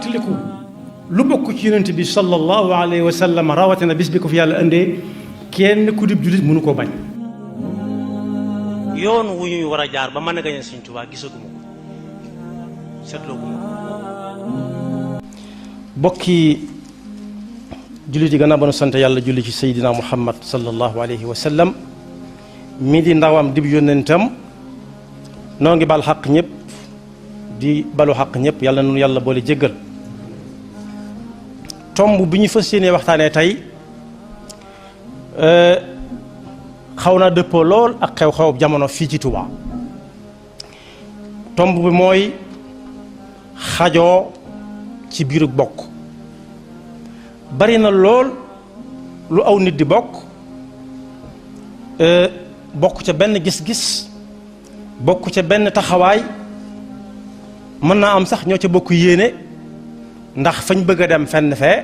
fàttaliku lu bokk ci yonent bi sallallahu alayhi wa sallam rawatina bis bi ko fi yàlla indee kenn ku dib jullit mënu koo bañ. yoon wu ñuy war a jaar ba mën a gañe Sëñ Tuubaa gisaguma ko seetlooguma ko. bokki jullit yi gannaaw ba nu sant yàlla julli ci Seydina Muhammad sallallahu alayhi wa sallam mi di ndawam dib yónnentam noo ngi bal xaq ñëpp di balu xaq ñëpp yàlla nu yàlla boole jéggal. tomb bi ñu fas yéenee waxtaanee tey xaw naa dëppoo lool ak xew-xew jamono fii ci Touba. tomb bi mooy xajoo ci biiru bokk. bari na lool lu aw nit di bokk bokk ca benn gis-gis bokk ca benn taxawaay mën naa am sax ñoo ca bokk yéene ndax fañ bëgg a dem fenn fee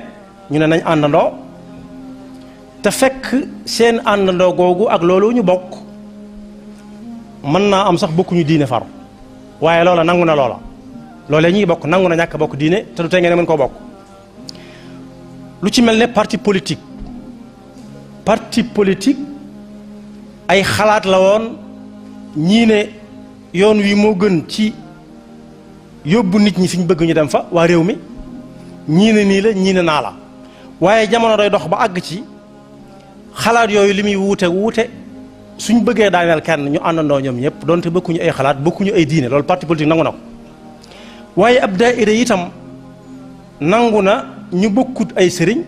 ñu ne nañ àndandoo te fekk seen àndandoo googu ak loolu ñu bokk mën naa am sax bokkuñu diine far waaye loola nangu na loolee ñuy bokk nangu na ñàkk bokk diine te du tey ngeen mën koo bokk. lu ci mel ne parti politique ay xalaat la woon ñii ne yoon wi moo gën ci yóbbu nit ñi fi ñu bëgg ñu dem fa waa réew mi ñii ne nii la ñii ne naa la waaye jamono day dox ba àgg ci xalaat yooyu li muy wuute suñ bëggee daaneel kenn ñu àndandoo ñoom ñëpp donte bokkuñu ay xalaat bokkuñu ay diine loolu parti politique nangu na ko waaye ab daayira itam nangu na ñu bokkut ay sëriñ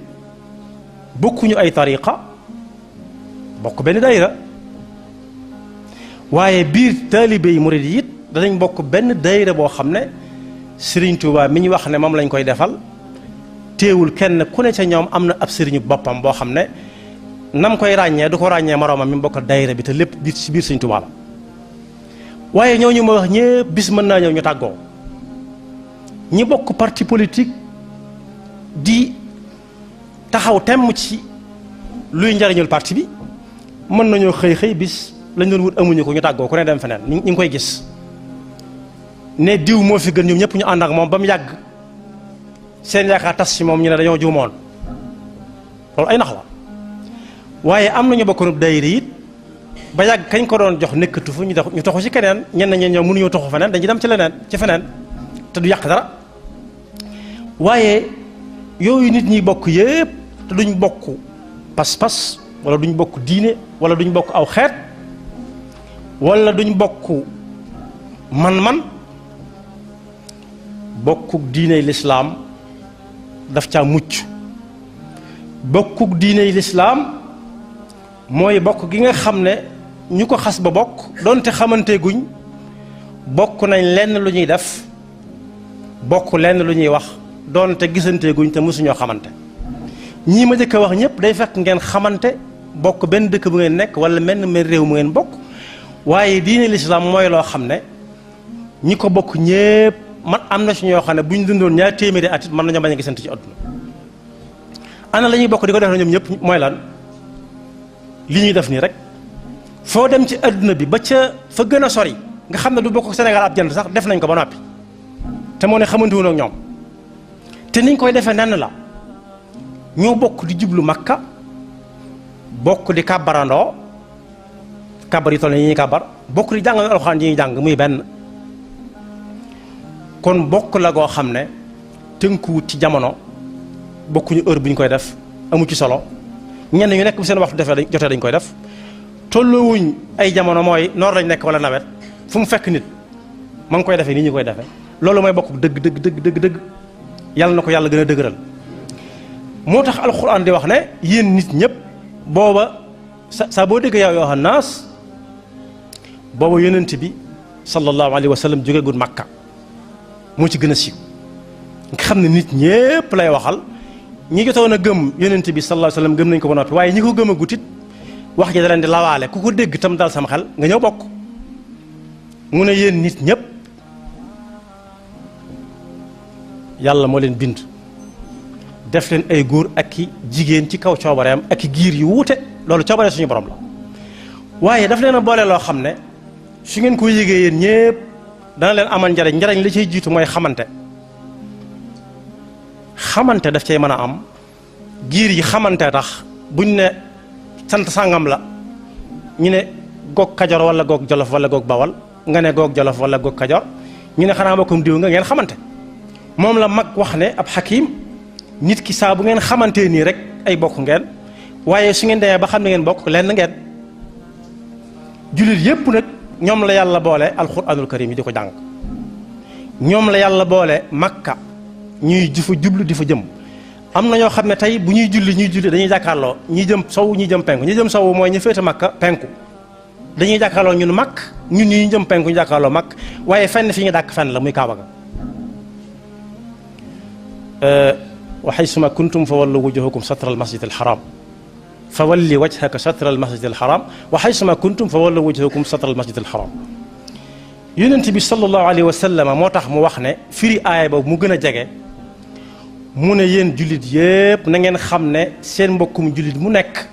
bokkuñu ay tariqa bokk benn daayira waaye biir taalibe yi murid yi it danañ bokk benn daayira boo xam ne Sëriñ Tuubaa mi ñu wax ne moom lañ koy defal téewul kenn ku ne ca ñoom am na ab sëriñu boppam boo xam ne nam koy ràññee du ko ràññee moroomam mi mu bokkal daayira bi te lépp biir ci biir Sëriñ Tuubaa la waaye ñooñu ma wax ñépp bis mën naa ñëw ñu tàggoo ñi bokk parti politique di taxaw temm ci luy njariñul parti bi mën nañoo xëy bis lañ doon wut amuñu ko ñu tàggoo ku ne dem feneen ñu ngi koy gis ne diw moo fi gën ñoom ñëpp ñu ànd ak moom ba mu yàgg seen yaakaar tas ci moom ñu ne dañoo juumoon loolu ay nax la waaye am nañu bokkoon daayira it ba yàgg kañ ko doon jox nekkatu fu ñu toxu ci keneen ñenn ñi ñoom mënuñoo toxu feneen dañuy dem ci feneen te du yàq dara waaye yooyu nit ñi bokk yépp te duñ bokk pas-pas wala duñ bokk diine wala duñ bokk aw xeet wala duñ bokk man-man bokkuk diiney lislaam daf caa mucc bokkuk diiney lislaam mooy bokk gi nga xam ne ñu ko xas ba bokk doonte xamante guñ bokk nañ lenn lu ñuy def bokk lenn lu ñuy wax doonte gisante guñ te mësuñoo xamante ñii ma jëkk a wax ñëpp day fekk ngeen xamante bokk benn dëkk bu ngeen nekk wala menn réew mu ngeen bokk waaye diine lislaam mooy loo xam ne ñi ko bokk ñëpp man am na ci ñoo xam ne bu ñu dundoon ñaar téeméeri at it mën nañoo bañ a gisante ci àdduna ana la ñuy bokk di ko def na ñoom ñëpp mooy lan li ñuy def nii rek foo dem ci àdduna bi ba ca fa gën a sori nga xam ne du bokk Sénégal ab jant sax def nañ ko ba noppi te moo ne xamante wuñu ak ñoom te niñ koy defee nenn la ñoo bokk di jublu Makka bokk di kàbbarandoo kàbbar yi toll yi ñuy kàbbar bokk di jàng alxuraan yi ñuy jàng muy benn kon bokk la goo xam ne tënkuwut ci jamono bokkuñu heure bu ñu koy def amu ci solo ñenn ñu nekk bu seen waxtu defee jotee dañ koy def tolloowuñ ay jamono mooy noor lañ nekk wala nawet fu mu fekk nit ma ngi koy defee nii ñu koy defee loolu mooy bokk dëgg yàlla na ko yàlla gën a dëgëral moo tax alxuraan di wax ne yéen nit ñëpp booba saa boo dégg yow yoo naas booba yonent bi sallallahu alayhi wa sallam jógeegul Makka moo ci gën a siiw nga xam ne nit ñëpp lay waxal ñi jotoon a gëm yonent bi sallallahu alayhi wa sallam gëm nañ ko ba noppi waaye ñi ko gëm a gutit wax ji da leen di lawaale ku ko dégg tam dal sama xel nga ñëw bokk mu ne yéen nit ñëpp yàlla moo leen bind def leen ay góor ak i jigéen ci kaw coobareem ak i giir yu wuute loolu coobare suñu borom la waaye daf leen a boole loo xam ne su ngeen ko yégee yéen ñëpp dana leen amal njariñ li ciy jiitu mooy xamante xamante daf cay mën a am giir yi xamante tax buñ ne sant sàngam la ñu ne goog Kajoor wala goog Jolof wala goog Bawal nga ne goog Jolof wala goog Kajoor ñu ne xanaa mbokkum diw nga ngeen xamante moom la mag wax ne ab xakim nit ki saa bu ngeen xamantee nii rek ay bokk ngeen waaye su ngeen demee ba xam ne ngeen bokk lenn ngeen jullit yépp nag ñoom la yàlla boole alquranul karim yi di ko jàng ñoom la yàlla boole makka ñuy di fa jublu di fa jëm am na ñoo xam ne tey bu ñuy julli dañuy jàkkaarloo ñi jëm sow ñi jëm penku ñi jëm sow mooy ñi féete makka penku dañuy jàkkaarloo ñun makk ñun ñi jëm penku ñu jàkkaarloo makk waaye fenn fi ñu dàkk fenn la muy kaaba ga wa haysuma kuntum fa wallu wujuhakum satra al masjid al haram fa walli wajhaka satra al masjid al haram wa haysuma kuntum fa wallu wujuhakum satra al masjid al haram yonent bi sallallahu alayhi wa sallam moo tax mu wax ne firi aaya boobu mu gën a jege mu ne yéen jullit yépp na ngeen xam ne seen mbokkum jullit mu nekk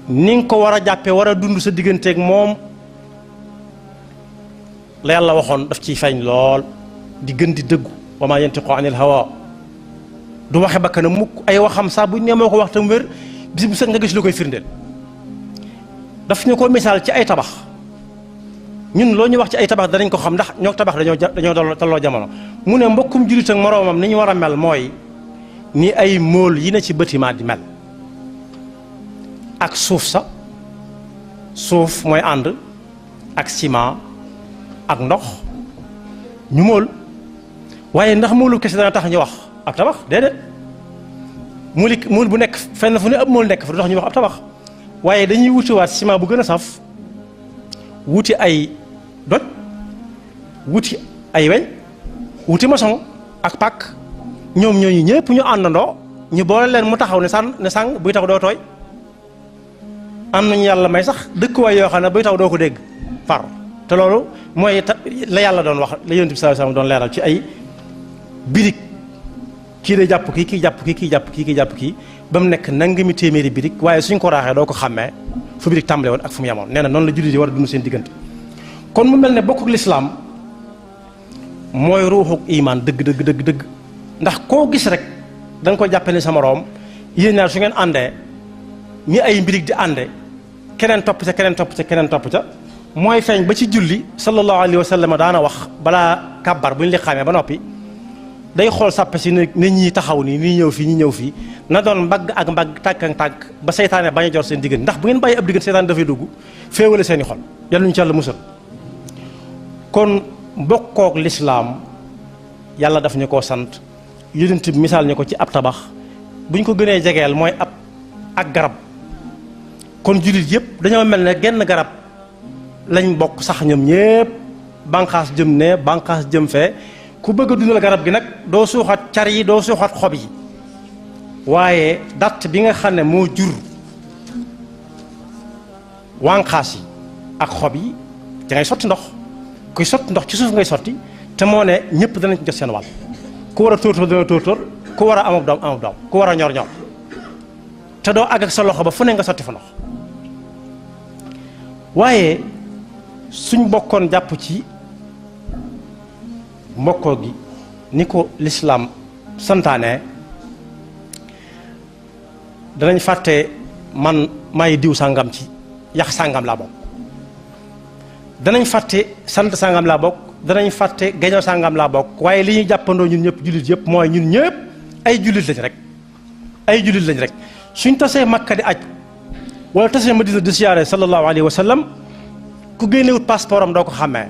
ni nga ko war a jàppe war a dund sa digganteeg moom la yàlla waxoon daf ciy feeñ lool di gën di dëggu wa maa yantiqu anil hawa du waxe bakkanam mukk ay waxam saa buñ ne moo ko wax tam wér bis bu set nga gis lu koy firndeel daf ñu ko misaal ci ay tabax ñun loo ñu wax ci ay tabax danañ ko xam ndax ñoo tabax dañoo tolloo jamono mu ne mbokkum jullit ak moroomam ni ñu war a mel mooy ni ay móol yi ne ci bâtiment di mel ak suuf sa suuf mooy ànd ak ciment ak ndox ñu móol waaye ndax móolu kese dana tax ñu wax ab tabax déedéet móol bu nekk fenn fu ne ab móol nekk fa du tax ñu wax ab tabax waaye dañuy wutiwaat ciment bu gën a saf wuti ay doj wuti ay weñ wuti maçon ak pàkk ñoom ñooñu ñëpp ñu àndandoo ñu boole leen mu taxaw ne sàng buy taw doo tooy am nañu yàlla may sax dëkkuwaay yoo xam ne buy taw doo ko dégg far te loolu mooy la yàlla doon wax la yonent bi sallallahu alayhi wasallam doon leeral ci ay birig kii day jàpp kii kii jàpp kii kii jàpp kii kii jàpp kii ba mu nekk nangami téeméeri birig waaye suñ ko raaxee doo ko xàmmee fu birig tàmbale woon ak fu mu yemoon nee na noonu la jullit yi war a dund seen diggante kon mu mel ne bokkuk lislaam mooy ruuxuk imaan dëgg dëgg dëgg dëgg ndax koo gis rek da nga ko jàppe ni sa moroom yéen ñaar su ngeen àndee ñi ay mbirig di ànde keneen topp ca keneen topp ca keneen topp ca mooy feeñ ba ci julli sallallahu alayhi wa sallam daana wax balaa kàbbar bu ñu li xamee ba noppi day xool sàppe si ne ñi taxaw nii nii ñëw fii ñi ñëw fii na doon mbagg ak mbagg tànk ak tànk ba seytaane bañ a jor seen diggante ndax bu ngeen bàyyi ab diggante seytaane dafay dugg féewale seeni xol yàlla ñu ci yàlla musal kon mbokkook lislaam yàlla daf ñu koo sant yonent bi misaal ñu ko ci ab tabax bu ñu ko gënee jegeel mooy ab ak garab kon jullit yëpp dañoo mel ne genn garab lañ bokk sax ñoom ñëpp banqaas jëm ne banqaas jëm fee ku bëgg a dundal garab gi nag doo suuxat car yi doo suuxat xob yi waaye datt bi nga xam ne moo jur wànqaas yi ak xob yi da ngay sotti ndox kuy sotti ndox ci suuf ngay sotti te moo ne ñëpp danañ ci jot seen wàll ku war a tóortóor dana tóortóor ku war a amub doom ku war a ñor ñor te doo àgg ak sa loxo ba fu ne nga sotti fa ndox waaye suñ bokkoon jàpp ci mbokkoo gi ni ko lislaam santaane danañ fàtte man may diw sàngam ci yax sàngam laa bokk danañ fàtte sant sàngam laa bokk danañ fàtte gaño sàngam laa bokk waaye li ñuy jàppandoo ñun ñëpp jullit yëpp mooy ñun ñëpp ay jullit lañ rek ay jullit lañ rek suñ tasee Makka di aj wala tasee Madina di siyaare sallallahu alayhi wa sallam ku génnewut passeport am doo ko xàmmee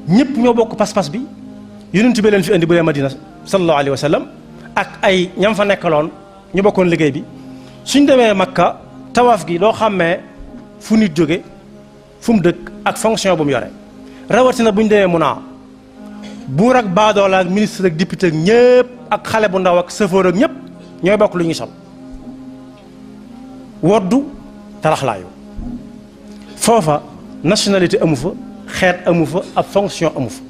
ñëpp ñoo bokk pas-pas bi yonent bi leen fi indi bu dee Madina sallallahu alayhi wa sallam ak ay ñam fa nekkaloon ñu bokkoon liggéey bi suñ demee Makka tawaaf gi doo xàmmee fu nit jóge fu mu dëkk ak fonction bu mu yore rawatina bu ñu demee Muna buur ak baadoola ak ministre ak député ak ñëpp ak xale bu ndaw ak sëfoor ak ñëpp ñooy bokk lu ñuy sol woddu taraxlaayu foofa nationalité amu fa xeet amu fa ab fonction amu fa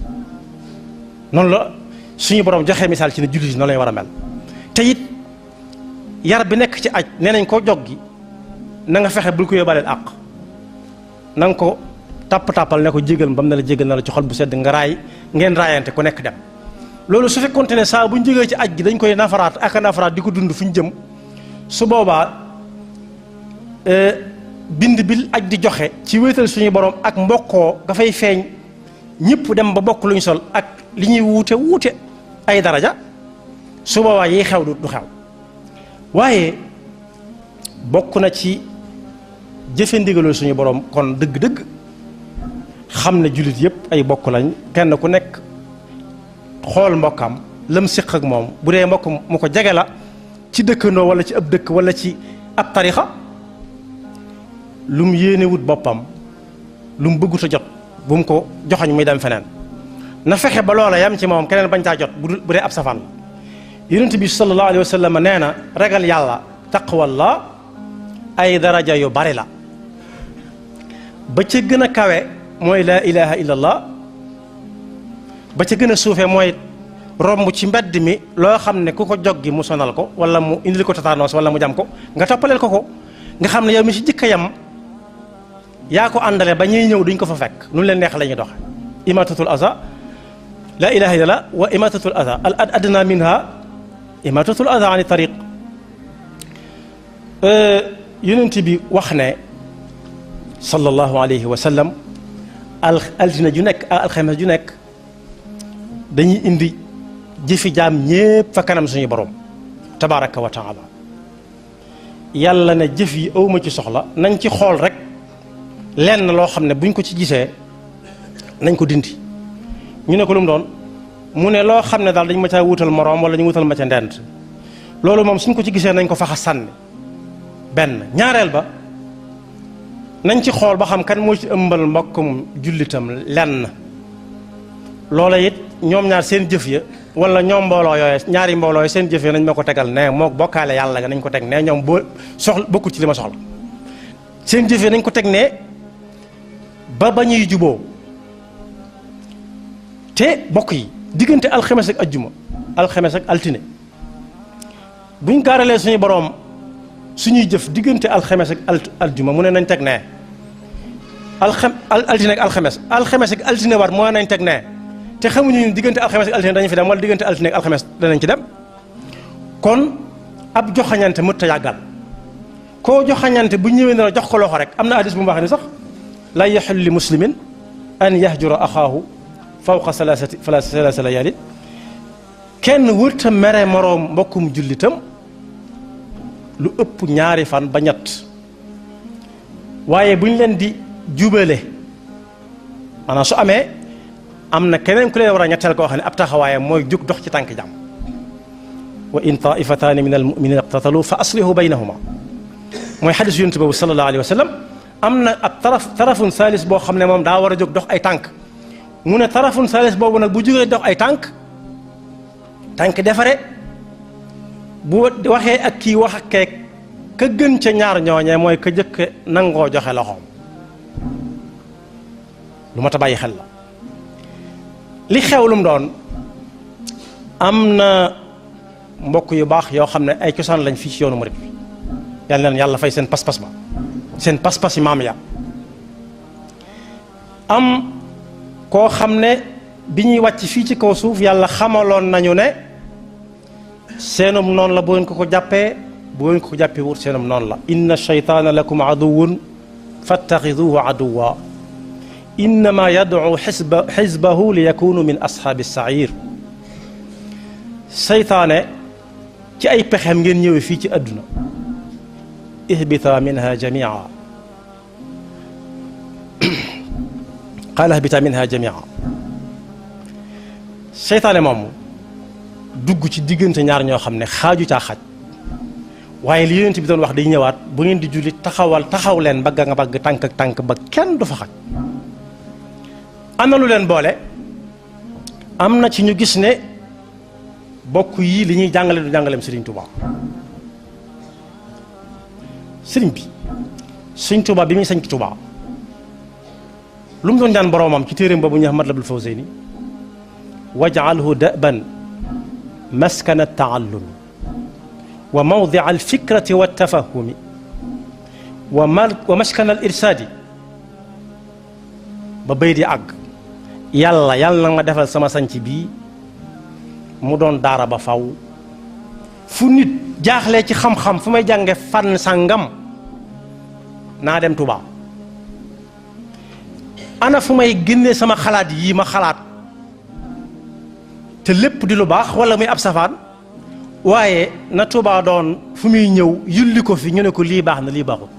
noonu la suñu borom joxe misaal ci ne jullit noonu lañu war a mel te it yar bi nekk ci aj nee nañ ko jog gi na nga fexe bul ko yóbbaaleel àq na nga ko tàpp-tàppal ne ko jégal ba mu ne la jégal na la ci xol bu sedd nga raay ngeen raayante ku nekk dem loolu su fekkoonte ne saa bu ñu jógee ci aj gi dañ koy nafaraat ak nafaraat di ko dund fu ñu jëm su boobaa bind bi aj di joxe ci wéetal suñu borom ak mbokkoo nga fay feeñ ñëpp dem ba bokk lu ñu sol ak li ñuy wuute ay daraja su boobaa yi xew du xew waaye bokk na ci jëfe ndigalul suñu borom kon dëgg-dëgg xam ne jullit yëpp ay bokk lañ kenn ku nekk xool mbokkam lam séq ak moom bu dee mbokk mu ko jege la ci dëkkandoo wala ci ab dëkk wala ci ab tarixa lu mu yéene wut boppam lu mu bëggut a jot bu mu ko joxoñ muy dem feneen na fexe ba loola yam ci moom keneen bañ caa jot bu dee ab safaan la yonent bi sallallahu alayhi wa sallam nee na ragal yàlla taqwallah ay daraja yu bari la ba ca gën a kawe mooy laa ilaha illallah ba ca gën a suufe mooy romb ci mbedd mi loo xam ne ku ko joggi mu sonal ko wala mu indil ko tataanos wala mu jam ko nga toppaleel ko nga xam ne yow mi ci jëkka yam yaa ko àndale ba ñuy ñëw duñ ko fa fekk nu leen neex la ñuy doxe imatatul aza laa ilaha illallah wa imatatul aza al adna minha imatatul aza ani tariq yonent bi wax ne sallallahu alayhi wa sallam altine ju nekk alxames ju nekk dañuy indi jëfi jaam ñépp fa kanam suñu borom tabaraka wa taala yàlla ne jëf yi awma ci soxla nañ ci xool rek lenn loo xam ne buñ ko ci gisee nañ ko dindi ñu ne ko lu mu doon mu ne loo xam ne daal dañ ma caa wutal moroom wala ñu wutal ma ca ndent loolu moom suñ ko ci gisee nañ ko faxa sànni benn ñaareel ba nañ ci xool ba xam kan moo ci ëmbal mbokkum jullitam lenn loola it ñoom ñaar seen jëf ya wala ñoom mbooloo yooye ñaari mbooloo seen jëf ya nañ ma ko tegal ne moo bokkaale yàlla ga nañ ko teg ne ñoom boo soxla bokkul ci li ma soxla seen jëf ya nañ ko teg ne ba ñuy juboo te bokk yi diggante alxames ak ajjuma alxames ak altine buñ gaaralee suñu boroom suñuy jëf diggante alxames ak aljuma mu ne nañ teg ne altine ak alxames ak altine war moo nañ teg ne te xamuñu ni diggante alxames ak altine dañu fi dem wala diggante altine ak alxames danañ ci dem kon ab joxañante mëtt a yàggal koo joxañante bu ñëwee ne la jox ko loxo rek am na hadis bu mu wax ni sax la yaxillu li muslimin an yahjura axaahu fawqa salaasa layaalin kenn wërta mere moroom mbokkum jullitam lu ëpp ñaari fan ba ñett waaye bu ñu leen di jubale maanaam su amee am na keneen ku leen war a ñetteel koo xam ne ab taxawaayam mooy jóg dox ci tànk jàmm wa in taifataani min almuminina iqtatalu fa aslihu baynahuma mooy xadis yonent boobu sallallahu alayhi wa sallam am na ab tarafun saalis boo xam ne moom daa war a jóg dox ay tànk mu ne tarafun saalis boobu nag bu jógee dox ay tànk defare bu waxee ak kii wax ak keek ka gën ca ñaar ñooñee mooy ka jëkk nangoo joxe loxoom lu ma ta bàyyi xel la li xew lu mu doon am na mbokk yu baax yoo xam ne ay cosaan lañ fii ci yoonu murid bi yàlla leen yàlla fay seen pas-pas ba seen pas-pas yi maam ya am koo xam ne bi ñuy wàcc fii ci kaw suuf yàlla xamaloon nañu ne seenum noonu la bu ngeen ko jàppee bu ngeen ko jàppee wut seenum noonu la inna shaytaana lakum aduwwun fattaxiduhu aduwwa innama yad'u xisbahu li yakunu min ashaabi sair seytaane ci ay pexeem ngeen ñëwee fii ci àdduna ihbita minha jamia qaala ihbita minha jamia seytaane moom dugg ci diggante ñaar ñoo xam ne xaaju caa xaj waaye li yonent bi doon wax day ñëwaat bu ngeen di julli taxaw leen bagga nga bagg tànk ak tànk ba kenn du fa xaj am na lu leen boole am na ci ñu gis ne bokk yi li ñuy jàngale du jàngaleem Serigne Touba Serigne bi Serigne Touba bi muy sañ ki Touba lu mu doon ñaan boroomam ci téeréem boobu ñu wax Matlabul Fawzayni waj'alhu da'ban maskana at-ta'allum wa mawdi'a al-fikrati wat-tafahumi wa maskana al-irsaadi ba bay di àgg yàlla na ma defal sama sanc bii mu doon daara ba faw fu nit jaaxlee ci xam-xam fu may jànge fànn sàngam naa dem Touba ana fu may génnee sama xalaat yii ma xalaat te lépp di lu baax wala muy ab safaan waaye na Touba doon fu muy ñëw yulli ko fi ñu ne ko lii baax na lii baaxul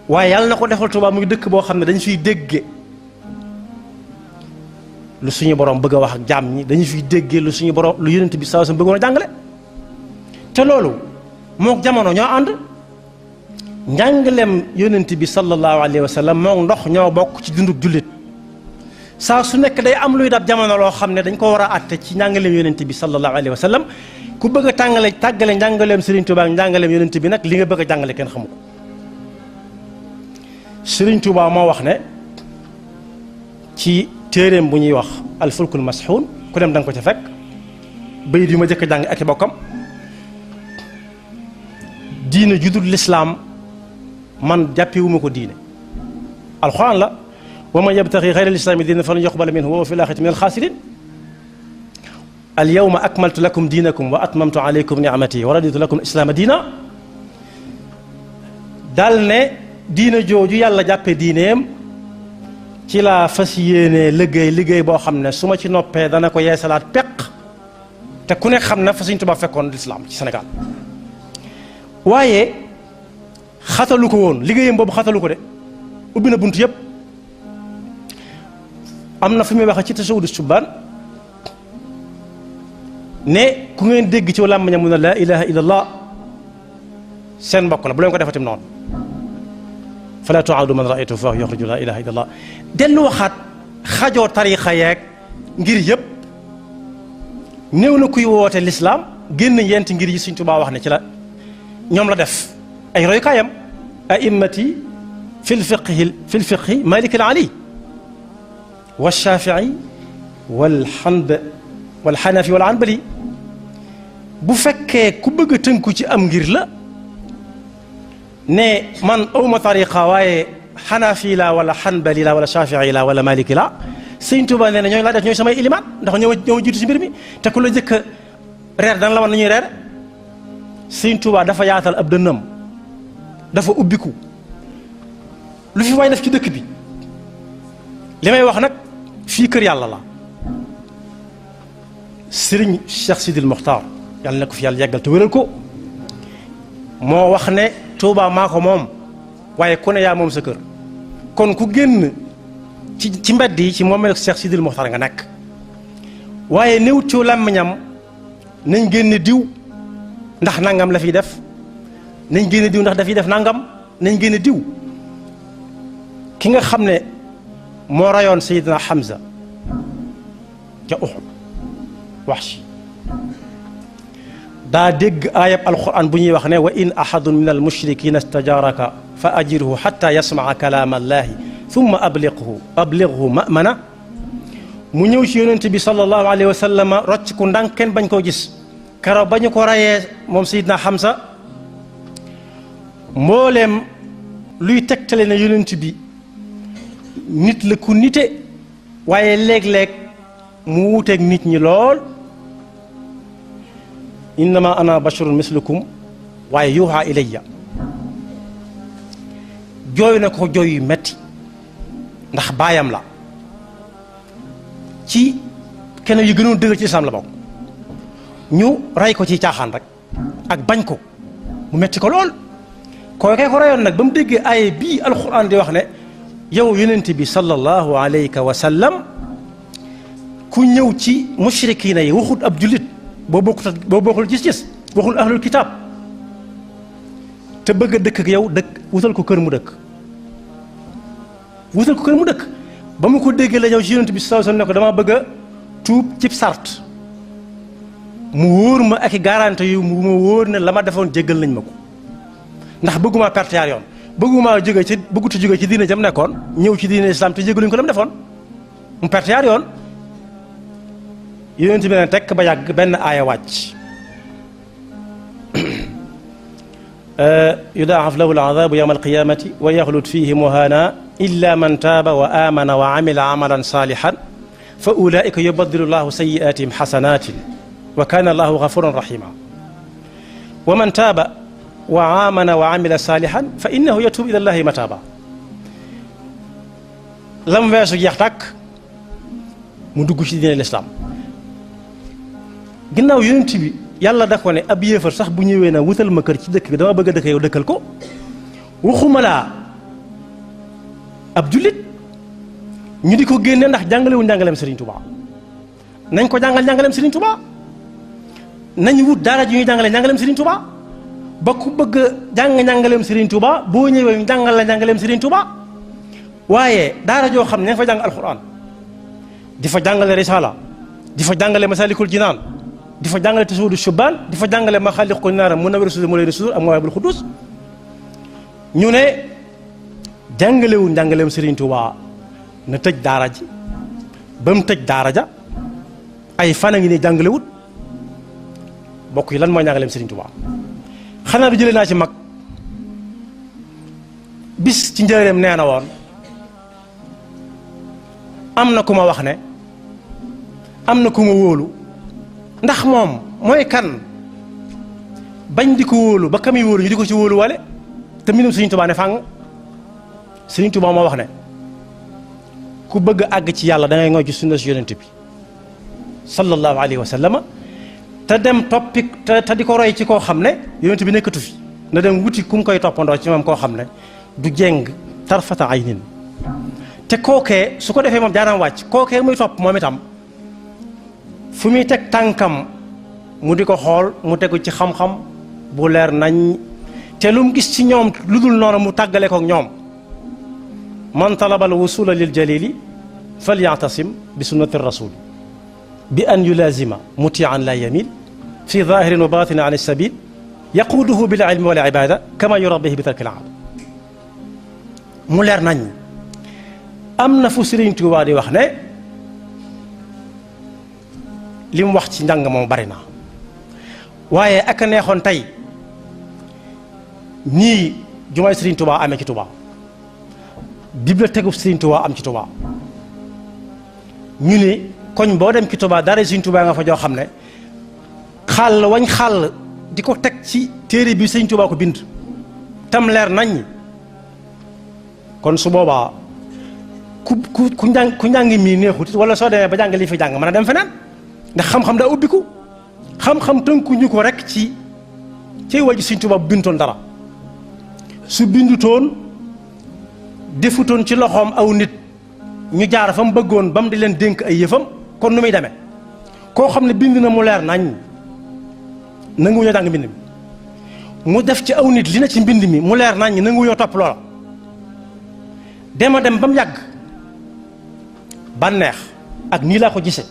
waaye yàlla na ko defal Touba muy dëkk boo xam ne dañu fiy dégge lu suñu borom bëgg a wax ak jaam ñi dañu fiy déggee lu suñu borom lu yonent bi sallallahu alayhi wasallam bëggoon a jàngale te loolu mook jamono ñoo ànd njàngaleem yonent bi sallallahu alayhi wa sallam mook ndox ñoo bokk ci dunduk jullit saa su nekk day am luy dab jamono loo xam ne dañ ko war a àtte ci njàngaleem yonent bi sallallahu alayhi wa sallam ku bëgg a tàggale njàngaleem Serigne Touba ak njàngaleem yonent bi nag li nga bëgg a jàngale kenn xamu ko Serigne Touba moo wax ne ci téeréem bu ñuy wax alfulkul masxuun ku dem da nga ko ca fekk bayit yu ma jëkk jàng ak i bokkam diine judul lislaam man jàppewuma ko diine alxuraan la wa man yabtaxi xayra lislaami diinan falan yuqbala minhu wa huwa fil aaxirati min alxaasiriin alyawma akmaltu lakum diinakum wa atmamtu alaykum nicmati wa raditu lakum islaama diina dal ne diina jooju yàlla jàppe diineem ci laa fas yéene liggéey boo xam ne su ma ci noppee dana ko yeesalaat peq te ku ne xam na fa Sëriñ Tuubaa fekkoon lislaam ci Sénégal waaye xatalu ko woon liggéeyam boobu xatalu ko de ubbi na bunt yëpp am na fi muy waxe ci tasawudu subaan ne ku ngeen dégg ci làmmiñam mu ne laa ilaha illallah seen mbokk la bu leen ko defatim noonu fala tuaadu man raaytu fa yuxriju laa ilaha illallah dellu waxaat xajoo tarixa yeeg ngir yëpp néew na kuy woote lislaam génn yenti ngir yi Sëriñ Tuubaa wax ne ci la ñoom la def ay royukaayam a'immati fi lfiqhi Malik al Ali wa Shafii wal Xanafi wal Hanbali bu fekkee ku bëgg a tënku ci am ngir la ne man awma tariqa waaye Xanafi la wala Hanbali la wala Shafii la wala Maliki la Sëriñ Tuubaa nee na ñooñu laa def ñooy samay ilimaan ndax ñoo jiitu ci mbir mi te ku la jëkk reer dana la wan nañuy reer Sëriñ Tuubaa dafa yaatal ab dënnam dafa ubbiku lu fi waay def ci dëkk bi li may wax nag fii kër yàlla la Sëriñ Cheikh Sidil Mokhtar yàlla na ko fi yàlla yàggal te wéral ko moo wax ne Tuubaa maa ko moom waaye ku ne yaa moom sa kër kon ku génn ci mbedd yi ci moom mel Cheikh Sidil Mokhtar nga nekk waaye néew ci làmmiñam nañ génne diw ndax nangam la fiy def nañ génne diw ndax dafiy def nangam nañ génne diw ki nga xam ne moo rayoon Seydina Hamza ca Uhud Wahshi daa dégg aayab alquran bu ñuy wax ne wa in ahadun min almushrikina istajaraka fa ajirhu xatta yasmaa kalaama allahi thumma ablighu ma'mana mu ñëw ci yonent bi sallallahu alayhi wa sallam rocc ku ndànk kenn bañ koo gis karo ba ñu ko rayee moom Seydina Hamza mbooleem luy tegtale na yonent bi nit la ku nite waaye léeg-léeg mu wuuteeg nit ñi lool innama ana basharun mislukum waaye yuuxa ilayya jooy na ko jooy yu metti ndax baayam la ci kenn yu gënoon dëgër ci lislaam la bokk ñu rey ko ci caaxaan rek ak bañ ko mu metti ko lool kookee ko reyoon nag ba mu déggee aaye bii alxuraan di wax ne yow yonent bi sallallahu alayhi wa sallam ku ñëw ci mushrikiina yi waxut ab jullit boo bokkul gis-gis waxul ahlul kitaab te bëgg a dëkk ak yow dëkk wutal ko kër mu dëkk ba mu ko déggee la ñëw ci yonent bi sallallahu alayhi wa sallam ne ko dama bëgg a tuub cib sart mu wóor ma ak i garantie yu mu ma wóor ne la ma defoon jéggal nañ ma ko ndax bëgguma perte yaar yoon bëgguma bëggutu jóge ci diine jam nekkoon ñëw ci diine islam te jéggaluñ ko la mu defoon mu perte yaar yoon yonent bi ne tekk ba yàgg benn aaya wàcc yudaa'af lahu al-'adaabu yawma al-qiyaamati wa yaxlud fiihi muhaana illa man taaba wa aamana wa amila amalan saalihan fa ulaika yubaddilu llahu sayiatihim xasanatin wa kana allahu gafuran rahima wa man taaba wa amana wa amila salihan fa innahu yatubu ila llahi mataba lam weesu jeex tàkk mu dugg ci diine lislaam ginnaaw yonent bi yàlla da ko ne ab yéefar sax bu ñëwee na wutal ma kër ci dëkk bi dama bëgg a dëkk yow dëkkal ko waxuma laa ab jullit ñu di ko génne ndax jàngalewul njàngaleem Serigne Touba nañ ko jàngal njàngaleem Serigne Touba nañ wut daara ji ñuy jàngale njàngaleem Serigne Touba ba ku bëgg a jàng njàngaleem Serigne Touba boo ñëwee ñu jàngal la njàngaleem Serigne Touba waaye daara joo xam ne ña fa jàng alxuraan di fa jàngale risaala di fa jàngale masalikul jinaan di fa jàngale tasawudu shubaan di fa jàngale maxaaliqu naara munawwirus sudur mawlidus sudur ak mawaahibul quddus ñu ne jàngalewul njàngaleem Serigne Touba na tëj daara ji ba mu tëj daara ja ay fan a ngi ne jàngalewut bokk yi lan mooy njàngaleem Serigne Touba xanaa du jëlee naa ci mag bis ci njëreem nee na woon am na ku ma wax ne am na ku ma wóolu ndax moom mooy kan bañ di ko wóolu ba kami wóolu ñu di ko ci wóolu wale te mbindum Serigne Touba ne fàng Serigne Touba moo wax ne ku bëgg a àgg ci yàlla da ngay ngoo ci sunna si yonent bi sallallahu alayhi wa sallama te dem toppi te di ko roy ci koo xam ne yonent bi nekkatu fi na dem wuti ku mu koy toppandoo ci moom koo xam ne du jeng tarfata aynin te kookee su ko defee moom jaanam wàcc kookee muy topp moom itam fu muy teg tànkam mu di ko xool mu tegu ci xam-xam bu leer nañ te lu mu gis ci ñoom lu dul noonu mu tàggale kook ñoom man talaba al wusula lil jalili falyatasim bi sunnati rasul bi an yulazima mutian la yamil fi zahirin wa batinin an sabil yaquduhu bil ilmi wal ibada kama yurabbihi bi tarki al aada mu leer nañ am na fu Serigne Touba di wax ne li mu wax ci njàng moom bari na waaye ak a neexoon tey nii jumaay Serigne Touba amee ci Touba bibliothèque bu Serigne Touba am ci Touba ñu ne koñ boo dem ci Touba dara Serigne Touba nga fa joo xam ne xàll wañ xàll di ko teg ci téere bi Serigne Touba ko bind tam leer nañ kon su boobaa ku njàng mii neexut wala soo demee ba jàng li fi jàng mën a dem feneen ndax xam-xam daa ubbiku xam-xam tënkuñu ko rek ci waju Serigne Touba bu bindoon dara su bindutoon defutoon ci loxoom aw nit ñu jaar fa mu bëggoon ba mu di leen dénk ay yëfam kon nu muy demee koo xam ne bind na mu leer nañ nanguwuñoo jàng mbind mi mu def ci aw nit li na ci mbind mi mu leer nañ nanguwuñoo topp loola dem ba mu yàgg bànneex ak nii laa ko gise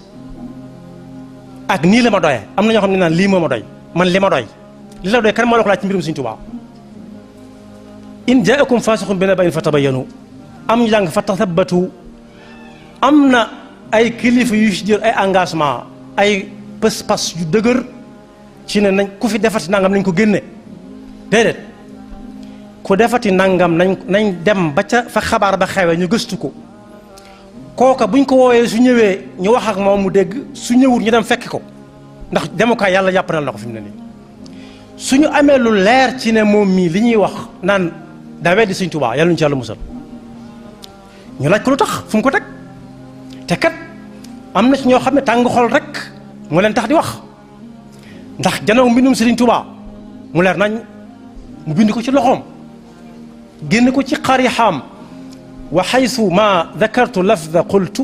ak nii la ma doyee am na ñoo xam ne naan lii moo ma doy man li ma doy li la doy kan moo la ko laaj ci mbirum Serigne Touba in jaakum faasiqun bi naba'in fatabayyanu am ñu jàng fa tathabbatu am na ay kilifa yu ci jël ay engagement ay pas-pas yu dëgër ci ne nañ ku fi defati nangam nañ ko génne déedéet ku defati nangam nañ dem ba ca fa xabaar ba xewee ñu gëstu ko kooka buñ ko woowee su ñëwee ñu wax ak moom mu dégg su ñëwut ñu dem fekki ko ndax demukaay yàlla jàppandal na ko fi mu ne nii suñu amee lu leer ci ne moom mii li ñuy wax naan daa weddi Serigne Touba yàlla ñu ci yàlla musal ñu laaj ko lu tax fu mu ko teg te kat am na ci ñoo xam ne tàng xol rek moo leen tax di wax ndax janoo mbindum Serigne Touba mu leer nañ mu bind ko ci loxoom génn ko ci xarixaam wa xaytu ma dakartu lafda qultu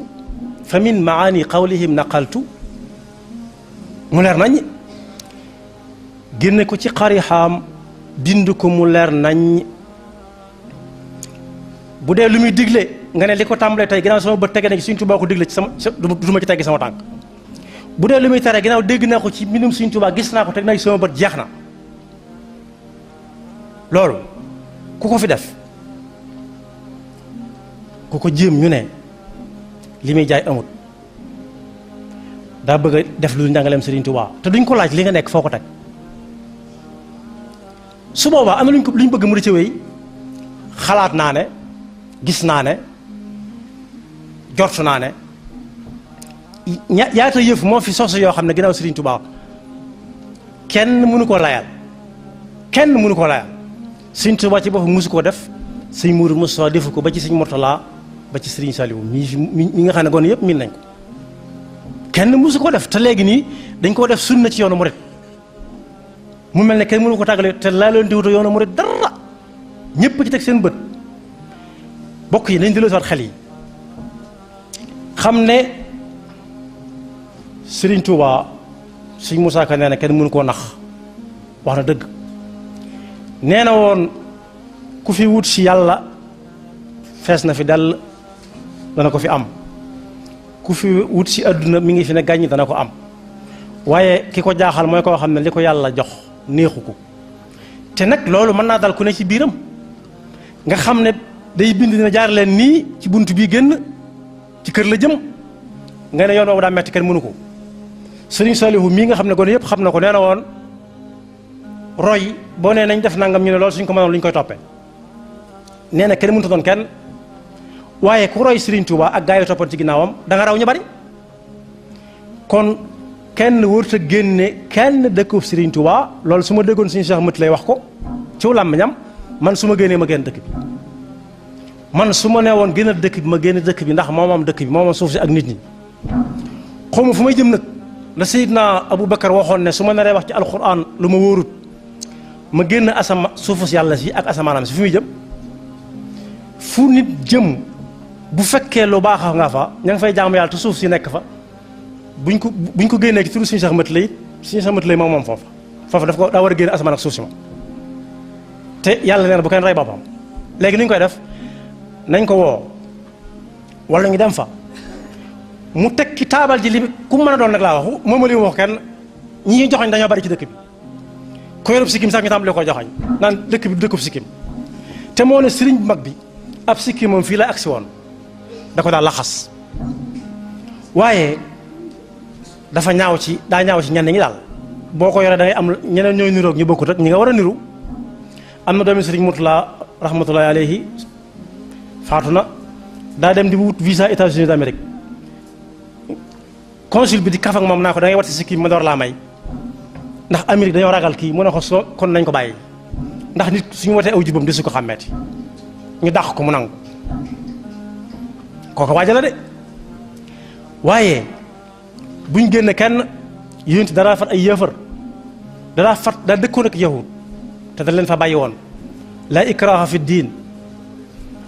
fa min maani qawlihim naqaltu mu leer nañ génn ko ci xarixaam bind ko mu leer nañ bu dee lu muy digle nga ne li ko tàmbalee tey ginnaaw sama bët tege na ci Serigne Touba ko digle ci sama du ma ci teggi sama tànk bu dee lu muy tere ginnaaw dégg naa ko ci mbindum Serigne Touba gis naa ko teg na ci sama bët jeex na loolu ku ko fi def ku ko jéem ñu ne li muy jaay amut daa bëgg a def lu njàngaleem Serigne Touba te duñ ko laaj li nga nekk foo ko teg su boobaa am na luñ bëgg mu di ci wéy xalaat naa ne gis naa ne jortu naa ne yaata yëf moo fi sos yoo xam ne ginnaaw Serigne Touba kenn mënu koo layal kenn mënu koo layal Serigne Touba ci boppam mosu koo def sëñ Mourou Moussa defu ko ba ci sëñ Mourtala ba ci Serigne Saliou mi nga xam ne gone yëpp miin nañ ko kenn mosu koo def te léegi nii dañ koo def sunna ci yoonu murit mu mel ne kenn mënu ko tàggale te laa leen di wuto yoonu murit dara ñëpp ci teg seen bët bokk yi nañ delloo si waat xel yi xam ne Serigne Touba sëñ Moussa Ka nee na kenn mënu koo nax wax na dëgg nee na woon ku fi wut si yàlla fees na fi dell dana ko fi am ku fi wut si àdduna mi ngi fi ne gàññ dana ko am waaye ki ko jaaxal mooy koo xam ne li ko yàlla jox neexu ko te nag loolu mën naa dal ku ne ci biiram nga xam ne day bind dina jaar leen nii ci bunt bii génn ci kër la jëm nga ne yoon boobu daa metti kenn mënu ko Serigne Saliou mii nga xam ne gone yëpp xam na ko nee na woon roy boo nee nañ def nangam ñu ne loolu suñ ko mënoon lu ñu koy toppee nee na kenn mënut a doon kenn waaye ku roy Serigne Touba ak gaa yi toppoon ci ginnaawam da nga raw ñu bari kon kenn warut a génne kenn dëkkub Serigne Touba loolu su ma déggoon suñu Cheikh Mati lay wax ko ci làmmiñam man su ma génnee ma génn dëkk bi man su ma nee woon génn dëkk bi ma génn dëkk bi ndax moom dëkk bi moom suuf si ak nit ñi xaw ma fu may jëm nag la Seydina Aboubacar waxoon ne su ma naree wax ci alquran lu ma wóorut ma génn suufu si yàlla si ak asamaanam si fi muy jëm fu nit jëm bu fekkee lu baax nga fa ña nga fay jaamu yàlla te suuf si nekk fa buñ ko génnee ci turu suñu Cheikh Mati lay suñu Cheikh Mati lay moom foofa daf ko daa war a génn asamaan ak suuf si moom te yàlla nee na bu kenn rey boppam léegi ni ñu koy def nañ ko woo wala ñu dem fa mu teg ci taabal ji li ku mën a doon nag laa waxu moom li mu wax kenn ñi ñuy joxañ dañoo bari ci dëkk bi ko yorub sikkim sax ñu tàmbalee ko joxañ naan dëkk bi dëkkub sikkim te moo ne sëriñ bu mag bi ab sikkim moom fii la agsi woon da ko daal laxas waaye dafa ñaaw ci ñenn ñi daal boo ko yoree da ngay am ñeneen ñooy niroog ñu bokkut ak ñi nga war a niru am na doomi sëriñ Mourtala rahmatullahi alayhi faatu na daa dem di wut visa États-Unis d'Amérique consul bi di kaf ak moom naa ko da ngay wat si sikkim ma door laa may ndax Amérique dañoo ragal kii mu ne ko soo kon nañ ko bàyyi ndax nit suñu watee aw jubam de su ko xàmmeeti ñu dàq ko mu nangu kooku waaja la de waaye buñ génne kenn yénti dara fat ay yëfër daa dëkkoon ak yahud te da leen fa bàyyi woon la ikraha fi diin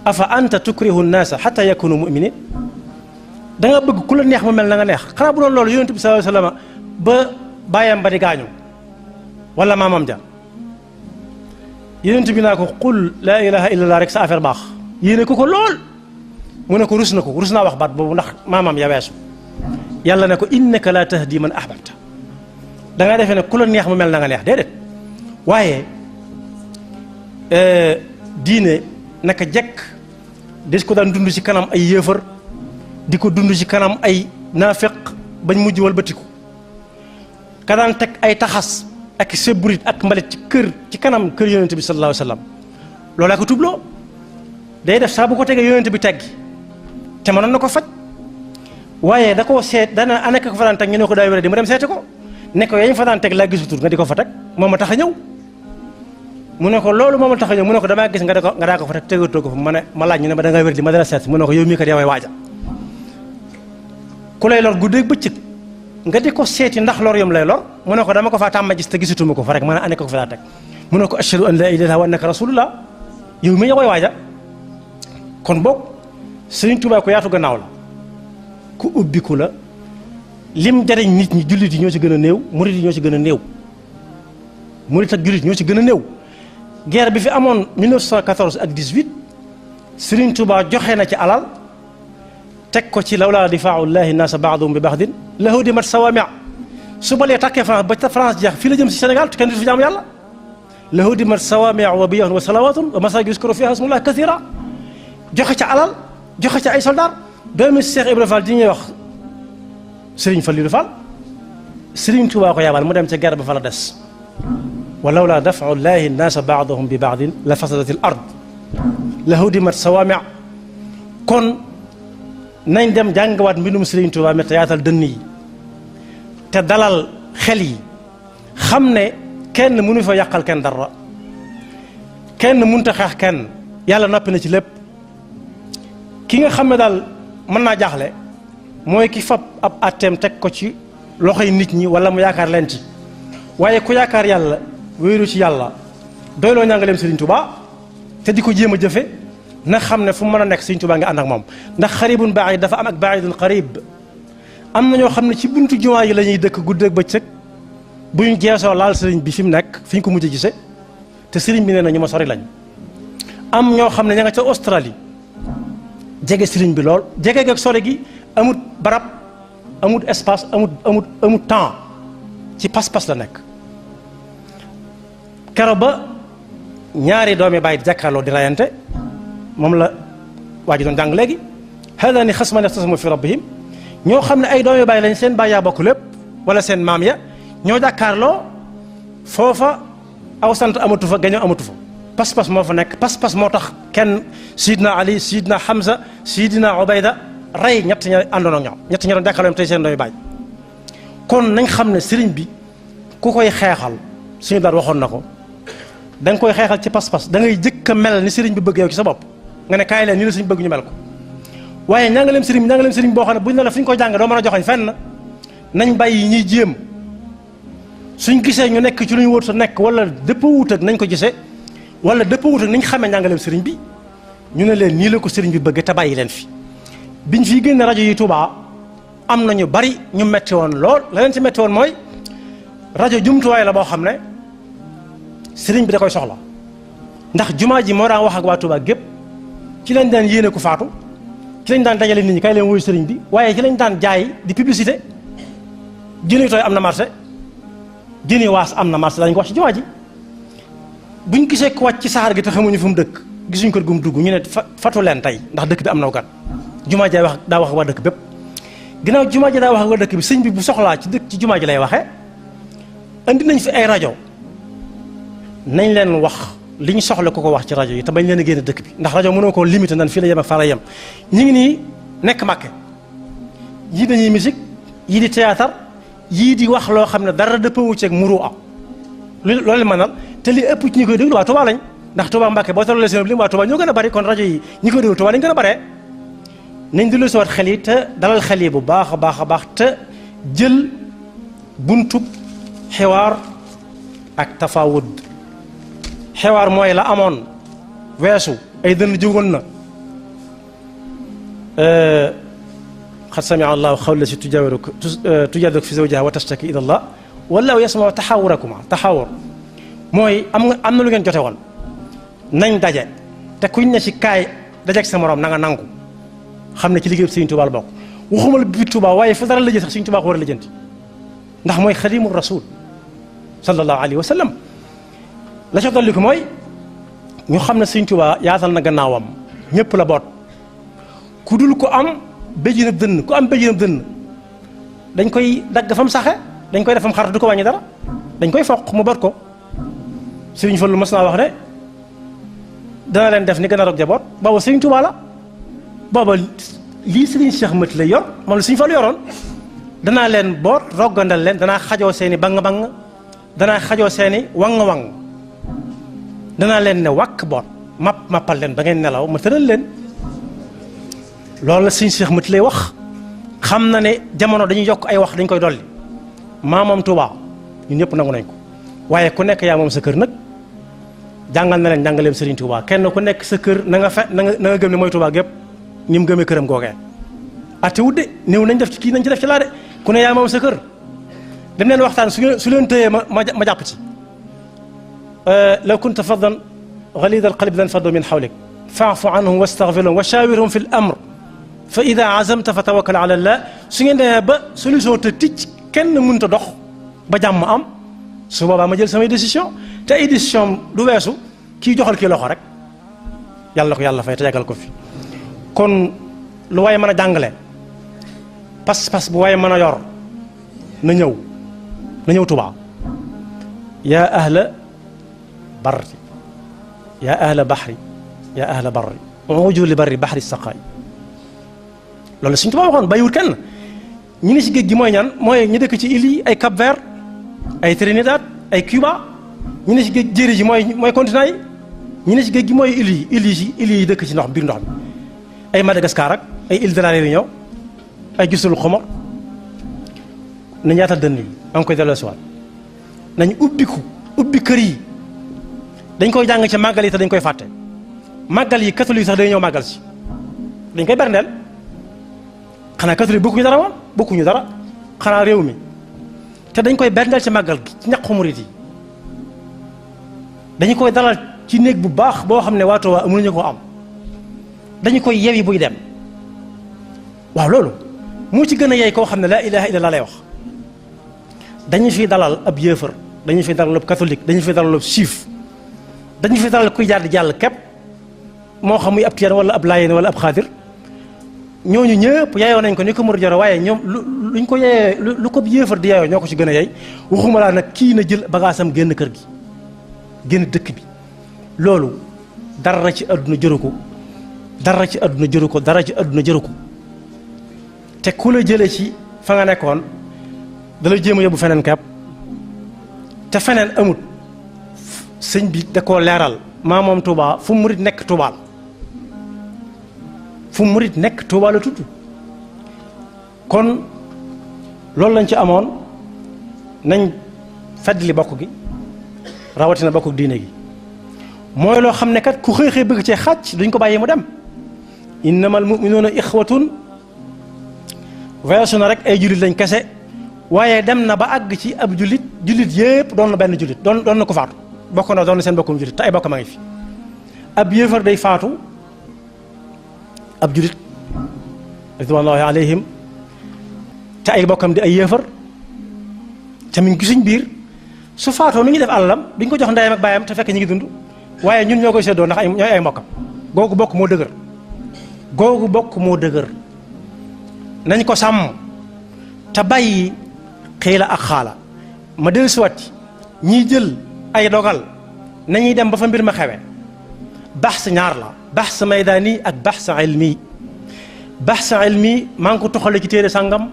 afa anta tukrihu nnaasa xata yakunu muminin da nga bëgg ku la neex mu mel na nga neex xanaa bu doon loolu yonent bi sallallahu alayhi wasallam ba bàyyam ba di gaañu wala maamam ja yonent bi naa ko qul laa ilaha illallah rek sa affaire baax yéene ko lool mu ne ko rus naa wax baat boobu ndax maamam ya weesu yàlla ne ko innaka la tahdi man ahbabta da nga defee ne ku la neex mu mel na nga neex déedéet waaye diine naka jekk des ko daan dund ci kanam ay yéefar di ko dund ci kanam ay naafeq bañ mujj walbatiku ka daan teg ay taxas ak sebburit ak mbalit ci kanam kër yonent bi sallallahu alayhi wa sallam loolaa ko tubloo day def saa bu ko tegee yonent bi teggi te mënoon na ko faj waaye da koo seet dana aneka ko fa daan teg ñu ne ko daay wéra di mu dem seeti ko ne ko yañ fa daan teg laa gisutur nga di ko fa teg moom ma tax a ñëw mu ne ko loolu moom ma tax a ñëw mu ne ko damaa gis nga daa ko fa teg tegatoo ko fa ma laaj ñu ne ma da nga wér di ma dana seet mu ne ko yow mii kat yow waaja ku lay lor guddeeg bëccëg nga di ko seeti ndax lor yom lay lor mu ne ko dama ko faa tàmma gis te gisatuma ko fa rek mën a aneka ko fa daan teg mu ne ko ashhadu an la ilaha illallah wa annaka rasulullah yow mii yow waaja kon boog Sëriñ Tuubaa ko yaatu gannaaw la ku ubbiku la lim jariñ nit ñi jullit yi ñoo ci gën a néew murit yi ñoo ci gën a néew murit ak jullit ñoo ci gën a néew guerre bi fi amoon 1914 ak 18 Sëriñ Tuubaa joxe na ci alal teg ko ci lawlaa difaa'ullaahi naasa ba'dahum bi ba'din lahuddimat sawaami' su balee tàkkee France ba ta France jeex fii la jëm si Sénégal te kenn du fi jaamu yàlla lahuddimat sawaami' wa biya'un wa salawaatun wa masaajid yuzkaru fiihaa ismullaahi kasiiran joxe ca alal joxe ca ay soldaar doomi Cheikh Ibrahima Fall di ñuy wax Serigne Fallilou Fall Serigne Touba ko yabal mu dem ca guerre ba fa la des wa lawlaa daf'ullaahi naasa ba'dahum bi ba'din la fasadatil ard lahuddimat sawaami' kon nañ dem jàngawaat mbindum Sëriñ Tuubaa mi te yaatal dënn yi te dalal xel yi xam ne kenn mënu fa yàqal kenn dara kenn mënut a xeex kenn yàlla noppi na ci lépp ki nga xam ne daal mën naa jaaxle mooy ki fab ab atteem teg ko ci loxoy nit ñi wala mu yaakaar leen ci waaye ku yaakaar yàlla wéeru ci yàlla doyloo njàngaleem Sëriñ Tuubaa te di ko jéem a jëfe na xam ne fu mu mën a nekk Sëriñ Tuubaa nga ànd ak moom ndax xaribun baid dafa am ak baidun qarib am na ñoo xam ne ci buntu jumaa yi la ñuy dëkk guddeeg bëccëg bu ñu jeesoo laal sëriñ bi fi mu nekk fi ñu ko mujj gise te sëriñ bi nee na ñu ma sori lañ am ñoo xam ne ña nga ca Australie jege sëriñ bi lool jege geeg sori gi amut barab amut espace amut temps ci pas-pas la nekk kero ba ñaari doomi bàyyi di jàkkaarloo di rayante moom la waa ji doon jàng léegi haadaani xasmaani ixtasamu fi rabbihim ñoo xam ne ay doomi bàyyi lañ seen bàyyi yaa bokk lépp wala seen maam ya ñoo jàkkaarloo foofa aw sant amatu fa gañoo amatu fa pas-pas moo fa nekk pas-pas moo tax kenn Sidna Ali Sidna Hamza Sidna Ubayda rey ñett ña àndoon ak ñoom ñett ña doon jàkkaarloo tey seen doomi bàyyi kon nañ xam ne sëriñ bi ku koy xeexal suñu daal waxoon na ko da nga koy xeexal ci pas-pas da ngay jëkk a mel ni sëriñ bi bëgg yow ci sa bopp nga ne kaay leen ni la suñ bëgg ñu mel ko waaye njàngaleem sëriñ boo xam ne buñ ne la fi ñu ko jàng doo mën a joxoñ fenn nañ bàyyi ñuy jéem suñ gisee ñu nekk ci lu ñu wóor sa nekk wala dëpp wut ak nañ ko gisee wala dëpp wut ak niñ xamee njàngaleem sëriñ bi ñu ne leen nii la ko sëriñ bi bëgg te bàyyi leen fi biñ fiy génne rajo yi Touba am na ñu bari ñu metti woon lool la leen ci metti woon mooy rajo jumtuwaay la boo xam ne sëriñ bi da koy soxla ndax jumaa ji moo daan wax ak waa Touba gépp ci lañ daan yéene ku faatu ci lañ daan dajale nit ñi kay leen wuyu sëriñ bi waaye ci lañ daan jaay di publicité jëni tooy am na marché jëni waas am na marché dañ ko wax ci jumaa ji buñ gisee ku wàcc ci saxaar gi te xamuñu fu mu dëkk gisuñ kër gu mu dugg ñu ne fatu leen tey ndax dëkk bi am na gan jumaa ji daa wax ak waa dëkk bépp ginnaaw jumaa ji daa wax ak waa dëkk bi sëñ bi bu soxlaa ci dëkk ci jumaa ji lay waxee andi nañ fi ay rajo nañ leen wax li ñu soxla ku ko wax ci rajo yi te bañ leen a génn dëkk bi ndax rajo mënoo koo limité nan fii la yem ak faa la yem ñu ngi nii nekk Màkka yii dañuy musique yii di théâtre yii di wax loo xam ne dara dëppawu ceeg muru a loolu mënal te li ëpp ci ñi koy déglu waa Touba lañ ndax Touba Mbacké boo tollee seen lim waa Touba ñoo gën a bari kon rajo yi ñi koy déglu Touba lañ gën a baree nañ delloo si waat xel yi te dalal xel yi bu baax a baax a baax te jël buntub xiwaar ak tafawud xewaar mooy la amoon weesu ay dënn jógoon na xad samia allahu xawla si tujaadiluka fi zawjiha wa tashtaki ila allah wallahu yasmau taxawurakuma taxawur mooy am na lu ngeen jote woon nañ daje te kuñ ne ci kaay dajeeg sa morom na nga nangu xam ne ci liggéey Sëriñ Tuubaa la bokk waxuma la bi Tuubaa waaye fu dara la jël sax Sëriñ Tuubaa ko war a lijjanti ndax mooy xadimu rasul sallallahu alayhi wa sallam la ca dolli ko mooy ñu xam ne Sëriñ Tuubaa yaatal na gannaawam ñëpp la boot ku dul ko am béjjinab dënn ku am béjjinab dënn dañ koy dagg fam saxe dañ koy def fam xar du ko wàññi dara dañ koy foq mu boot ko Sëriñ Fallu mas naa wax ne dana leen def ni gën a rog jaboot booba Sëriñ Tuubaa la booba lii Sëriñ Cheikh Mat lay yor moom la Sëriñ Fallu yoroon danaa leen boot roggandal leen danaa xajoo seeni bang-bang danaa xajoo seeni wang-wang danaa leen ne wàkk boot mappal leen ba ngeen nelaw ma tëral leen loolu la Sëriñ Cheikh Mat lay wax xam na ne jamono dañuy yokk ay wax dañ koy dolli maa moom Tuubaa ñun ñëpp nangu nañ ko waaye ku nekk yaa moom sa kër nag jàngal na leen jàngaleem Sëriñ Tuubaa kenn ku nekk sa kër na nga gëm ne mooy Tuubaa gépp ni mu gëmee këram googee ate wut de néew nañ def ci kii nañ ci def ci laa de ku ne yaa moom sa kër dem leen waxtaan su leen tëyee ma jàpp ci law kunta faddan galida alqalbi lan faddu min hawlik faafu anhum wastaghfir lahum wa shawirhum fi l amr fa ida azamta fa tawakkal ala allah su ngeen demee ba solution te ticc kenn mënut a dox ba jàmm am su boobaa ma jël samay décision te ay décision du weesu kii joxal kii loxo rek yàlla ko yàlla fay te yàggal ko fi kon lu waaye mën a jàngale pas-pas bu waaye mën a yor na ñëw Tuubaa yaa ahla barri yaa ahla bahri yaa ahla barri uju li barri bahri saqaay loolu Sëriñ Tuubaa waxoon bàyyiwul kenn. ñi ne ci géej gi mooy ñan mooy ñu dëkk ci îles yi ay Cap Vert ay Trinidad ay Cuba ñi ne ci géej jéeri ji mooy continent yi ñi ne ci géej gi mooy îles yi dëkk ci ndox biir ndox mi ay Madagascar ak ay îles de la Réunion ay Gisul Xomor nañ yaatal dënn yi maa ngi koy delloo si waat nañ ubbi kër yi dañ koy jàng ci màggal yi te dañ koy fàtte màggal yi catholique sax day ñëw màggal si dañ koy berndeel xanaa catholique bokkuñu dara xanaa réew mi te dañ koy berndeel ci màggal gi ci ñaqu murit yi dañu koy dalal ci néeg bu baax boo xam ne waa Tuubaa mënuñu ko am dañu koy yewi buy dem waaw loolu moo ci gën a yey koo xam ne laa ilaha illallah lay wax dañu fi dalal ab yéefar dañu fi dalal ab catholique dañu fi dalal ab siif dañu fi dalal kuy jaar di jàll képp moo xam muy ab tiyaan wala ab laayeen wala ab xaadir ñooñu ñëpp yaayoo nañ ko ni ko murid joro waaye ñoom luñ ko yeyee lu ko yéefar di yaayoo ñoo ko ci gën a yey waxuma laa nag kii na jël bagaasam génn kër gi génn dëkk bi loolu dara ci àdduna jëru ko dara ci àdduna jëru ko dara ci àdduna jëru ko te ku la jële ci fa nga nekkoon dala jéem a yóbbu feneen kepp te feneen amut sëñ bi da koo leeral maa moom Touba fu murit nekk Touba fu murit nekk Touba la tudd kon loolu lañ ci amoon nañ feddli bokk gi rawatina bokk diine gi mooy loo xam ne kat ku xëy bëgg cee xàcc duñ ko bàyyi mu dem innamal mu'minuuna ixwatun weesu na rek ay jullit lañ kese waaye dem na ba àgg ci ab jullit yépp doon na benn jullit doon na ko faatu bokk na doon na seen bokkum jullit te ay bokk ma ngi fi ab yéefar day faatu ab jullit ridwanullahi alayhim te ay bokkam di ay yéefar te mi ngi suñ biir su faatoo nu ñuy def àllalam duñ ko jox ndeyam ak baayam te fekk ñu ngi dund waaye ñun ñoo koy séddoo ndax ñooy ay mbokkam googu bokk moo dëgër nañ ko sàmm te bàyyi xiila ak xaala ma del siwat ñiy jël ay dogal nañuy dem ba fa mbir ma xewe baxs ñaar la baxs maydaani ak baxs ilmi maa ngi ko toxale ci téere sàngam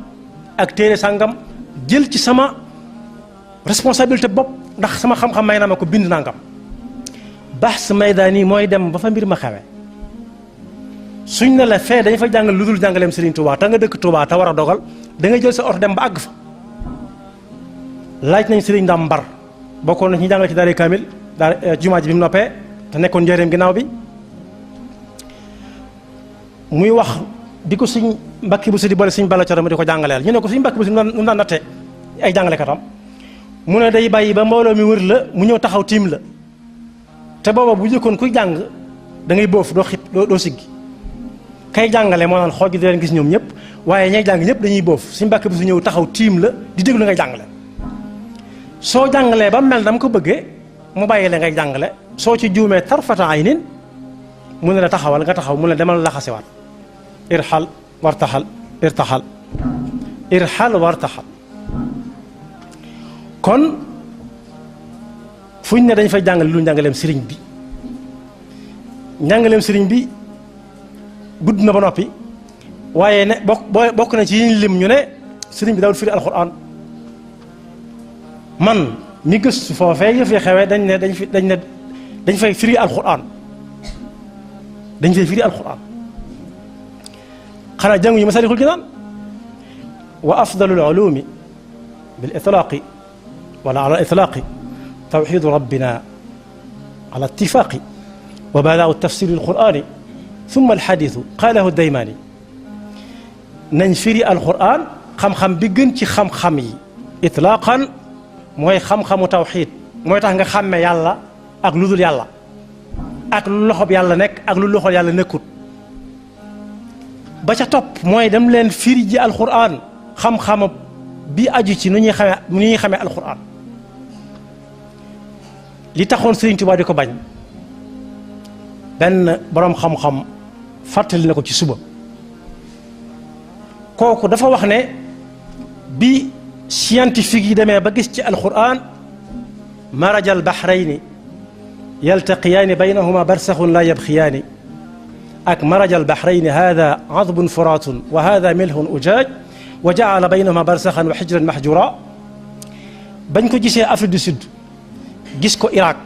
ak téere sàngam jël ci sama responsabilité bopp ndax sama xam-xam may na ma ko bind nangam baxs maydaani mooy dem ba fa mbir ma xewe suñ ne la fee dañ fa jàngal lu dul jàngaleem Serigne Touba te nga dëkk Touba te war a dogal da nga jël sa oto dem ba àgg fa laaj nañ Serigne Ndam Mbar bokkoon na ci jàngale ci daara Kamil daara jumaa ji bi mu noppee te nekkoon njëriñam ginnaaw bi muy wax di ko suñ mbakki bu si di boole suñ bala coro ma di ko jàngaleel ñu ne ko suñ mbakki bu si nu daan natte ay jàngalekatam mu ne day bàyyi ba mbooloo mi wër la mu ñëw taxaw tiim la te booba bu jëkkoon kuy jàng da ngay boof doo xit doo siggi kay jàngale moo naan xooj di leen gis ñoom ñëpp waaye ñay jàng ñëpp dañuy boof suñ mbàkk bi su ñëw taxaw tiim la di déglu ngay jàngale soo jàngalee ba mel dama ko bëggee mu bàyyi la ngay jàngale soo ci juumee tarfata aynin mu ne la taxawal nga taxaw mu ne demal laxasewaat irxal wartaxal kon fuñ ne dañ fay jàngale lu njàngaleem sëriñ bi njàngaleem sëriñ bi gudd na ba noppi waaye ne bokk na ci yiñ lim ñu ne sëriñ bi daawul firi alxuraan man mi gëstu foofee yëf yi xewee dañ fay firi alxuraan xanaa jànguñu Masaalikul Jinaan wa afdalul ulumi bil itlaaqi wala ala itlaaqi tawxiidu rabbina ala ittifaaqi wa badaau tafsiri alqur'ani summa alxadiisu qaalahu daymaani nañ firi alqur'an xam-xam bi gën ci xam-xam yi itlaaqan mooy xam-xamu tawxiid mooy tax nga xàmme yàlla ak lu dul yàlla ak lu loxob yàlla nekk ak lu loxol yàlla nekkut ba ca topp mooy dem leen firi ji alqur'an xam-xamu bi aju ci nu ñuy xamee alqur'an li taxoon Sëriñ Tuubaa di ko bañ benn boroom xam-xam fàttali na ko ci suba kooku dafa wax ne bi scientifique yi demee ba gis ci alquran marajal bahrayni yaltaqiyaani baynahuma barsaxun la yabxiyaani ak marajal bahrayni hada adbun furatun wa hada milhun ujaaj wa jaala baynahuma barsaxan wa xijran mahjura bañ ko gisee Afrique du Sud gis ko Irak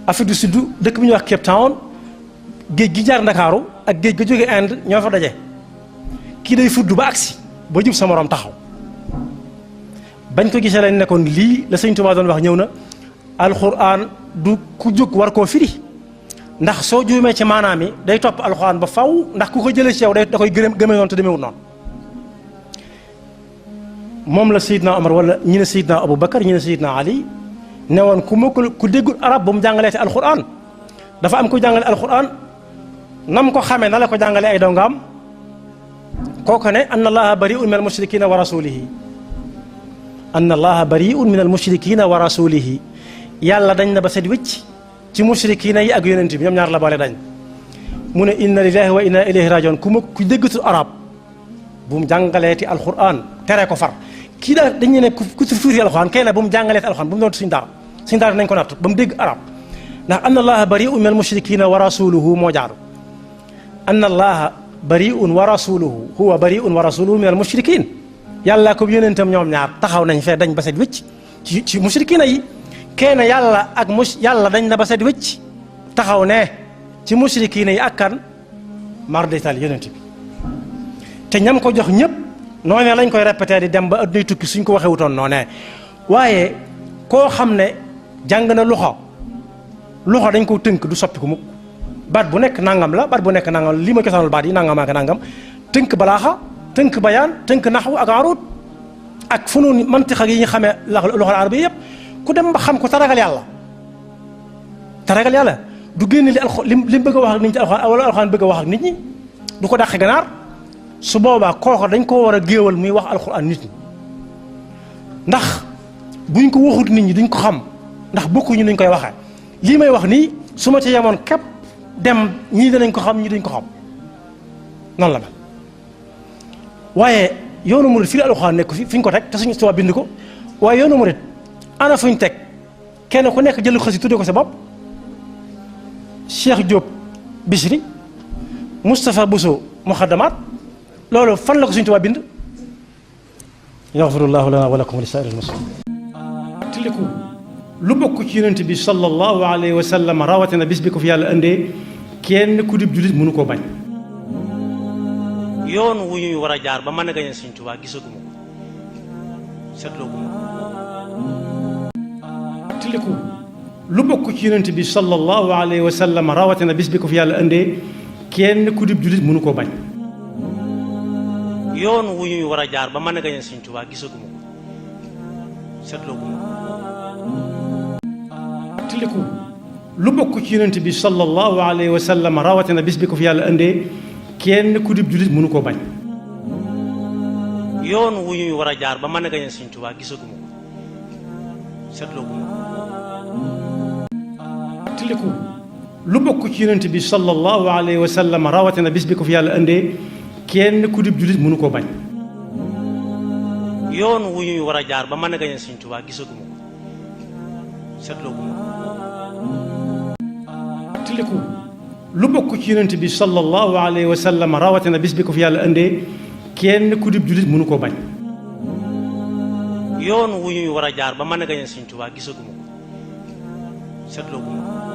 Afrique du Sud dëkk bi ñuy wax Cape Town géej gi jaar Ndakaaru ak géej ga jóge Inde ñoo fa daje kii day fudd ba agsi ba jub sa morom taxaw bañ ko gisee lañ nekkoon lii la Sëñ Tuubaa doon wax ñëw na alxuraan du ku jóg war koo firi ndax soo juumee ci maanaam yi day topp alxuraan ba faw ndax ku ko jëlee ci yow da koy gëmee noonu te demeewul noonu moom la Seydina Omar wala ñi ne Seydina Abou Bakar ñi ne Seydina Ali ne woon ku déggul arab ba mu jàngaleete alxuraan dafa am ko jàngale alxuraan nam ko xamee na la ko jàngale ay dongaam kooku ne anna allaha bariun min al mushrikina wa rasulihi anna allaha bariun min al mushrikina wa rasulihi yàlla dañ na ba set wicc ci mushrikina yi ak yonent bi ñoom ñaar la boole dañ mu ne inna lillahi wa inna ilayhi rajiun ku déggatul arab bu mu jàngaleeti alxuraan tere ko far kii daal dañu ne ku tuuti alxuraan kay la bu mu jàngaleeti alxuraan bu mu doon suñu daara nañ ko natt ba mu dégg arab ndax anna allaha bariun min al mushrikina wa rasuluhu moo jaaru anna allaha bariun wa rasuluhu huwa bariun wa rasuluhu min al mushrikin yàlla ko yonentam ñoom ñaar taxaw nañ fee dañ ba set wicc ci mushrikina yi kenn yàlla ak yàlla dañ na ba set wicc taxaw ne ci mushrikina yi ak kan mar détal yonent bi te ñam ko jox ñëpp noonee lañ koy répété di dem ba addunay tukki suñ ko waxee wutoon noonee waaye koo xam ne jàng na luxa dañ ko tënk du soppi ko mukk baat bu nekk nangam la baat bu nekk nangam la lii ma cosaanul baat yi nangam ak nangam tënk balaaxa tënk bayaan tënk naxwu ak aruud ak funuun mantiqa yi ñu xamee luxal arabi yëpp ku dem ba xam ko taragal yàlla du génne li bëgg a wax ak nit ñi ci alxuraan wala alxuraan bëgg a wax ak nit ñi du ko dàqe ganaar su boobaa kooku dañ ko war a géewal muy wax alxuraan nit ñi ndax buñ ko waxut nit ñi duñ ko xam ndax bokkuñu nuñ koy waxee lii may wax nii su ma ci yemoon képp dem ñii danañ ko xam ñii duñ ko xam noonu la mel waaye yoonu murit fii la alxuraan nekk fi ñu ko teg te suñu tubaab bind ko waaye yoonu murit ana fuñ teg kenn ku nekk jëlu xasi tudde ko sa bopp Cheikh Diop Bichri Moustapha Bousso Muxaddamaat loolu fan la ko suñu tubaab bind yaxfirullahu lana wa lakum wa li saa'iril muslimin tiliku lu bokk ci yonent bi sallallahu alayhi wa sallam rawatina bis bi ko fi yàlla indee kenn ku dib jullit mënu koo bañ yoon wu ñuy war a jaar ba mën a gañe Sëñ Tuubaa gisaguma ko seetlooguma ko tiliku lu bokk ci yonent bi sallallahu alayhi wa sallam rawatina bis bi ko fi yàlla indee kenn ku dib jullit mënu koo bañ yoon wu ñuy war a jaar ba mën a gañe Sëñ Tuubaa gisaguma ko seetlooguma ko tiliku lu bokk ci yonent bi sallallahu alayhi wa sallam rawatina bis bi ko fi yàlla indee kenn ku dib jullit mënu koo bañ yoon wu ñuy war a jaar ba mën a gañe Sëñ Tuubaa gisaguma ko seetlooguma ko tiliku lu bokk ci yonent bi sallallahu alayhi wa sallam rawatina bis bi ko fi yàlla indee kenn ku dib jullit mënu koo bañ yoon wu ñuy war a jaar ba mën a gañe Sëñ Tuubaa gisaguma ko seetlooguma ko tiliku lu bokk ci yonent bi sallallahu alayhi wa sallam rawatina bis bi ko fi yàlla indee kenn ku dib jullit mënu koo bañ yoon wu ñuy war a jaar ba mën a gañe Sëñ Tuubaa gisaguma ko seetlooguma ko